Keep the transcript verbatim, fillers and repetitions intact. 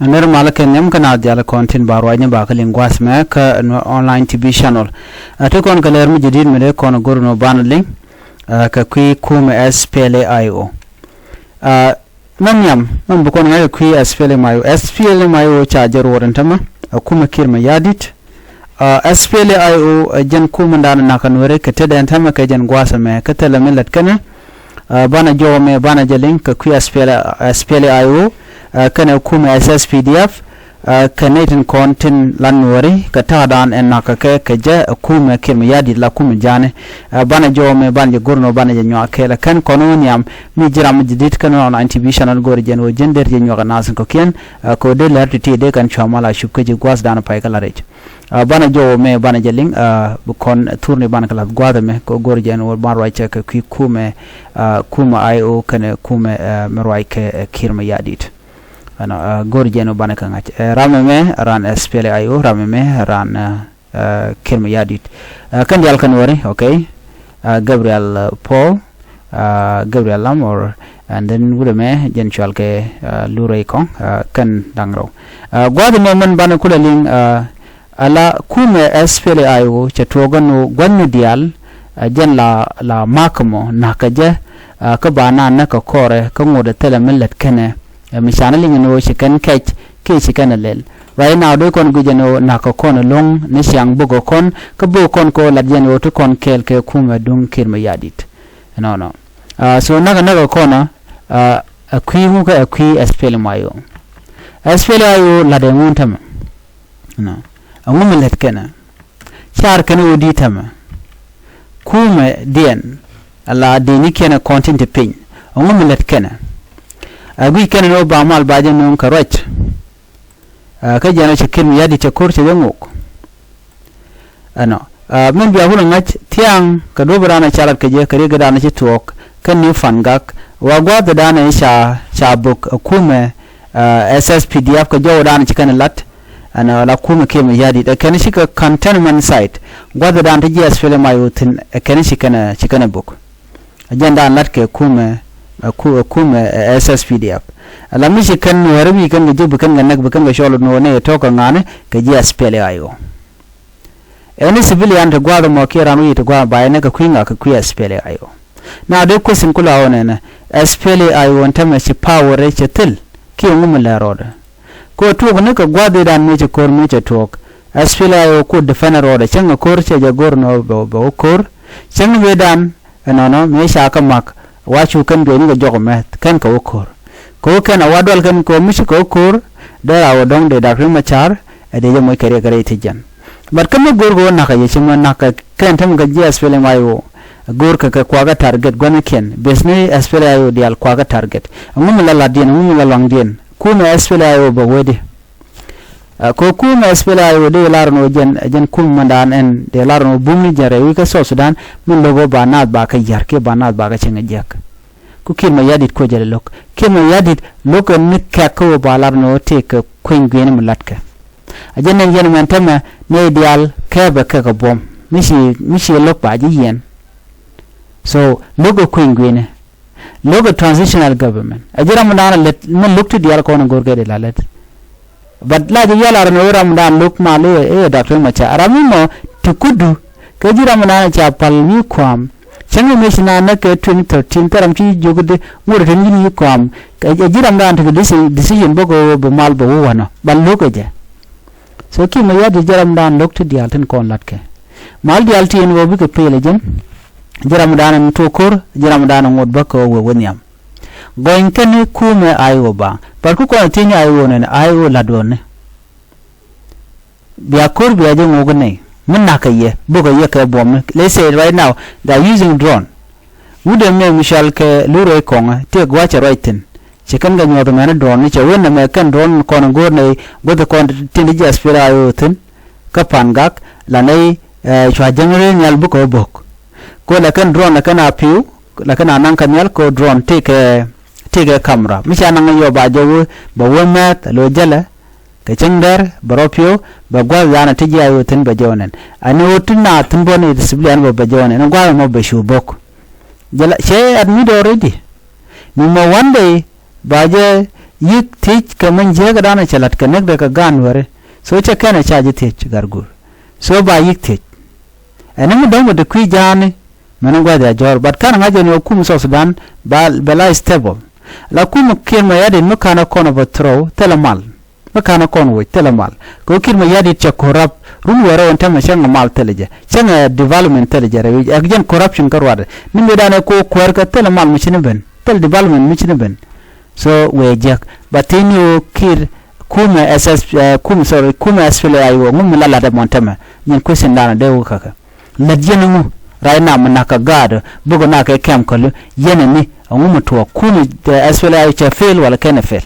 Nɛr malä kɛ nhiam kä naath diaal kɔn tin ba ruacni ba kä liŋ gua̱a̱th mɛ kä Nuer Online T V channel. Ɛ ti kɔn kɛ lɛr mi jadid mi dee kɔn go̱r ni banɛ liŋ, ɛ, kɛ kui̱ kumɛ S P L A I O. Ɛ, mɛ nhiam mɛ bi kɔn ŋa̱c kɛ kui̱ S P L A I O. S P L A I O ca jɛ ruɔt ɛn tämɛ, ɛ, kumɛ Kiir Mayardit. Ɛ, S P L A I O, ɛ, jɛn kumɛ dan nak kɛ Nuɛri kɛ tetdɛ ɛn tämɛ kɛ jɛn gua̱a̱th mɛ kä thilɛ mi lät kɛnɛ. Ɛ, banɛ jɔw mɛ banɛ jɛ liŋ kɛ kui̱ S P L A, S P L A I O, ɛ, kɛnɛ kumɛ S S P D F, ɛ, kɛ nɛy tin kɔn tin la Nuɛri kɛ ta̱a̱dan ɛn nakä kɛ kɛ jɛ, ɛ, kumɛ Kiir Mayardit la kumɛ ja̱a̱ni. Ɛ, banɛ jɔw mɛ banɛ jɛ go̱r ni banɛ jɛ nyuak kɛɛl. Ɛ kɛn kɔn wä nhiam mi ji̱ ram mi jadid kä Nuer Online T V channel go̱r jɛn wä ji̱n der jɛ nyuak ɛ nath in kɔ̱kiɛn, ɛ, kɛ wä dee lɛr ti̱ti̱ dee kɛn cua mal a cup kä ji̱ gua̱a̱th dan pay kä la rɛc. Ɛ, banɛ jɔw mɛ banɛ jɛ liŋ, ɛ, bi kɔn thurni banɛ kɛ lath gua̱a̱th ɛmɛ kɛ go̱r jɛn wä ban ruac cɛ kɛ kui̱ kumɛ, ɛ, kumɛ I O kɛnɛ kumɛ, ɛ, mi ruac kɛ, ɛ, Kiir Mayardit. Ɛnɔ, ɛ, go̱r jɛn wä banɛ kɛ ŋa̱c. Ɛ, ram ɛmɛ ran S P L A I O, ram ɛmɛ ran, ɛ, ɛ, Kiir Mayardit. Ɛ, kɛn diaal kɛ Nuɛri, okay. Ɛ, Gabriel, ɛ, Paul, ɛ, Gabriel Lam or, and then wut ɛmɛ jɛn cual kɛ, ɛ, Lurey Kɔŋ, ɛ, kɛn da̱ŋ rɛw. Ɛ, gua̱a̱th ɛmɛ mɛn banɛ kulɛ liŋ, ɛ, ala kumɛ S P L A I O cɛ tuɔɔk ɛn ɣöö gua̱thni diaal, ɛ, jɛn la, la ma̱k ɛmɔ na̱k kɛ jɛ, ɛ, kä ba naan näk kɛ kɔrɛ kä ŋot ɛ thilɛ mi lät kɛnɛ, ɛ, mi canɛ liŋ ɛn ɣöö ci kɛn kɛc kiɛ ci kɛn ɛ lɛl. Right now dee kɔn guic ɛn ɣöö na̱k kɛ kɔn ɛlɔ̱ŋ ni ciaŋ bok kɛ kɔn kä bok kɔn kɛ ɣöö lat jɛn ɣöö ti kɔn kɛɛl kɛ kumɛ duŋ Kiir Mayardit. Ɛnɔnɔ. Ɛ, so näk, näk kɛ kɔn ɛ, ɛ, ɛ kui̱ ŋu kä ɛ kui̱ S P L A I O. S P L A I O la̱t ɛŋu ɛn tämɛ. Ɛnɔ. Ɛŋu mi lät kɛnɛ. Car kɛn ɣöö di̱t tämɛ. Kumɛ diɛn. Ala dee ni kiɛn ɛ kɔn tin te piny. Ɛŋu mi lät kɛnɛ. Ɛ guic kɛn ɛn ɣöö ba mal ba jɛ nööŋ kɛ ruac. Ɛ, kä jɛn ɔ cɛ Kiir Mayardit cɛ ko̱r cɛ jɛ ŋok. Ɛnɔ. Ɛ, min bia kulɛ ŋa̱c thia̱a̱ŋ kɛ duɔ̱p raan ɛ ca lat kɛ jɛ kɛ riɛk dan ɛ ci tuɔɔk kä New Fangak. Wa gua̱a̱th dan ɛ ca, ca bök ɛ kumɛ, ɛ, S S P D F kɛ jɔw dan ɛ ci kɛn lat. Ɛnɔ la kumɛ Kiir Mayardit ɛ kɛn ci kɛ cantonment site. Gua̱a̱th dan ti ji̱ S P L A I O thi̱n ɛ kɛn ci kɛn, ci kɛn bök. Ɛ jɛn dan lat kɛ kumɛ, ɛ ku-, ɛ kumɛ, ɛ S S P D F. Ɛ la mi ci kɛn Nuɛri wi̱i̱ kɛn kɛ jek bi kɛn kɛ näk bi kɛn kɛ cɔl Nuɛri ni tɔ̱ kɛ ŋa̱ni kɛ ji̱ S P L A I O. Ɛn civilian ti gua̱a̱th ɛmɔ kiɛ ran wi̱i̱ ti gua̱a̱th ba yɛn kɛ kui̱ ŋa̱k kɛ kui̱ S P L A I O. Now dee question kula ɣöö nɛnɛ, S P L A I O ɛn tämɛ ci power cɛ thil kiɛ ŋu mi lɛ rɔɔdɛ. Kɛ ɣöö tuɔɔk ni kɛ gua̱a̱th i̱ dan mëë cɛ ko̱r mëë cɛ tuɔɔk. S P L A I O ku defend rɔɔdɛ cäŋ ɛ ko̱r cɛ jɛ go̱r nɔ bɛ, bɛ wä ko̱r. Cäŋ mëë dan ɛnɔnɔ mëë ca kä mak wa cu kɛn juɔcni kɛ jɔk mɛth kɛn kɛ wä ko̱r. Kɛ wä kɛn a wa dual kɛn kɛ wä mi ci kɛ wä ko̱r dee ra wä dɔ̱ŋ dee dak ri ma car ɛ dee jɛ moc kɛ riɛk kɛ rɛy ti jɛn. But kä mi go̱r kɛ wä nakä yɛ ci mɛ nakä kɛn tämɛ kɛ ji̱ S P L A I O go̱r kɛ kɛ kuakä target gua̱nikiɛn bes ni S P L A I O diaal kuakä target. Ɛŋu mi la latdiɛn ɛŋu mi la luaŋdiɛn kumɛ S P L A I O bɛ wee di. Ɛ, kɛ kumɛ S P L A I O dee lar ni wä jɛn, jɛn kumɛ mɛn daan ɛn dee lar ni wä bum ni jɛn rɛy wi̱i̱ kä South Sudan min lo̱k wä ba naath ba kä yar kiɛ ba naath ba kä cieŋ jiäk. Ku Kiir Mayardit kuecä lɛ lo̱k. Kiir Mayardit lo̱k ɛn ni kɛk kä wä ba lar ni wä tëë kɛ kueny gui̱ni mi latkɛ. A jɛn ɛn yɛn mɛn tämɛ nɛy diaal kɛɛpɛ kɛ kɛ buɔ̱m mi ci, mi ci lo̱k ba ji̱ yiɛn. So lo̱k ɛ kueny gui̱ni. Lo̱k ɛ transitional government. Ɛ ji̱ ramdan lät mi lo̱k ti diaal kɔn go̱r kɛ di la lät. But la ji̱ yɛl a ran wee ramdan lo̱k mal i̱, i̱ Doctor Machar. Ram mi mɔ ti kutdu kɛ ji̱ ramdan ca pal wi̱i̱ kuam. Cäŋ mi ci na näk kɛ twenty thirteen thil ram ci jiök di ŋot tin wi̱i̱ kuam. Ɛ ji̱ ramdan ti kɛ deci-, decision bä kɛ wee bi mal bɛ wee wanɔ. Ba lo̱k ɛ jɛ. So Kiir Mayardit ji̱ ramdan lo̱k ti diaal tin kɔn latkɛ. Mal diaal ti ɛn ɣöö bikɛ pel ɛ jɛn. Ji̱ ramdan ɛn tuɔk ko̱r, ji̱ ramdan ɛn ŋot bä kɛ ɣöö wee wä nhiam. Gɔny kɛn kumɛ I O ba. But ku kɔn thiec ni I O nɛn, I O la̱t ɣöö ni. Bia ko̱r bia jɛ ŋok nɛy. Mi nakä yɛ, bukɛ yɛ kɛ buɔm ni. Let's say right now, they are using drone. Wut ɛmɛ mi cɔal kɛ Lurey Kɔŋä, tëë gua̱cɛ ruac thi̱n. Ci kɛn kɛ nyuɔ̱th mɛn drone ni cɛ wen ɛmɛ kɛn drone kɔn go̱o̱r nɛy guäth kɔn tin ji̱ S P L A I O thi̱n. Kä Pangak la nɛy, ɛ, cua jäŋ rɛy nhial bukɛ wä bo̱k. Ko la kɛn drone la kɛn a pi̱w, la kɛn a naŋ kɛ nhial ko drone tëëkɛ, tëëkɛ camera. Mi ca naŋ yɔ ba jɛ wä, bɛ wä mɛth, lo jälɛ. Kɛ cäŋ dɛr bɛ rɔ pi̱w bɛ gua̱th dan ti ji̱ I O thi̱n bɛ jɛ wä nɛn. Ani wä ti na thi̱n bä ni civilian bä bɛ jɛ wä nɛn. Gua̱th mɔ bɛ cu bo̱k. Jɛ la cɛ admit already. Mi mɔ one day ba jɛ Yik thiec kɛ mɛn jiäkädan cɛ la̱t kɛ näk dee kɛ gaat Nuääri. So cɛ kɛn ɛ ca ji̱ thiec gat guur. So ba yik thiec. Ɛn ni mi dɔ̱ŋ mi te kui̱ ja̱a̱ni. Mɛn ni gua̱th ya jɔ̱ɔ̱r, but ka̱n ŋa̱c ɛn ɣöö kum South Sudan ba, bɛ la stable. La kum Kiir Mayardit mi ka̱n ɛ kɔn overthrow thilɛ mal. Mi ka̱n ɛ kɔn woc thilɛ mal. Kɛ ɣöö Kiir Mayardit cɛ corrupt, run wäärä ɛn tämɛ cäŋ ɛ mal thilɛ jɛ, cäŋ ɛ development thilɛ jɛ rɛy wi̱c, ɛ jɛn corruption kä ruaadɛ. Ni mëëdan ɛ kɛ ɣöö kuäär kɛ thilɛ mal mi ci ni ben, thilɛ development mi ci ni ben. So wëë jiäk. Ba thiec ni ɣöö Kiir kumɛ S S, eh, kumɛ, sorry, kumɛ S P L A I O, ŋu mi la lat ɛmɔ ɛn tämɛ? Nyin question dan dee wä kä kɛ. Lät yɛn ɛŋu? Right now mi nak kɛ gaat, bikɛ nak kɛ kɛm kälu, yɛn ɛni, ɛŋu mi tuɔɔk? Kumɛ, eh, S P L A I O cɛ fail wala kɛn ɛ fail?